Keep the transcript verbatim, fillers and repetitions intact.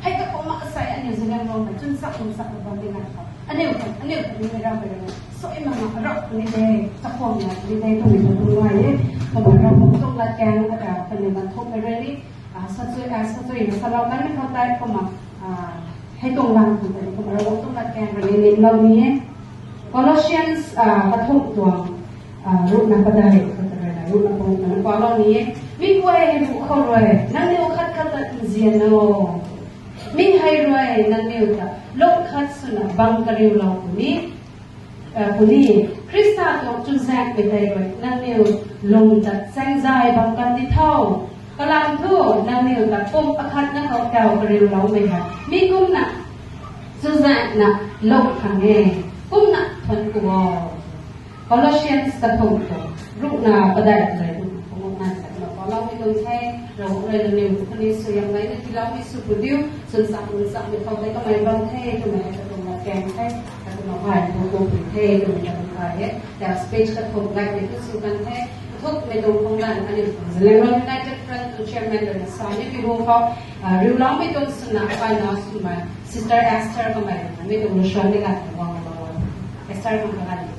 Hei ta kumna asei aniu Zeliangrong mei chwn sak lum sak bam di nai khou aniu khat aniu khat ni mei ram mei ram sui mak na rap ni de, chakhwang na ni de twmei ta tu nai e. Kumna Ravguangc tuang latkaeng ata kaniw na thuk mei rui ni, ah, sachui, ah, sachui na salou kan ni khou tei kumna, ah, hei tuang lan khou tei kumna Ravguangc tuang latkaeng rui ni nim lou ni e. Colossians, ah, kathumh tuang, ah, ruhna padeih, kata rui na ruhna panguh na palou ni e. Mi guay ruh khou rui nangniw khat khat ta nzian o. Mi hei rui nangniw ta lung khat swna bang kariulou puni, ah, puni. Khrista tuang chuzaenghmei tei rui nangniw lung ta chaengzay bam kan di tho. Kalam thu nangniw ta pum akhat na khou kau kariuloumei hei mi kumna chuzaenghna lung khang e, kumna thuanc ku o. Colossians kathumh tuang ruhna padeih tei ruhna panguh na sa na paloumei tuang the. Ravguangc rui nangniw khou ni suaihiam gayna tiiloumei sw pu diu. Chwn sak lum sakmei khou tei kamei bam the twmei hei katuang latkaeng the, katuang gay thu ku pui the twmei ta bam kha e. Ta speech kathumh gay ni tu sw kan the. Kathumhmei tuang khang lan aniu tuang Zeliangrong United Front tuang chairman rui na sa ni pi hu khou, ah, riuloumei tuang swna pai na swmei Sister Esther kamei rui na mi tuang lushan ni lat na guang lou. Esther kamei lat ni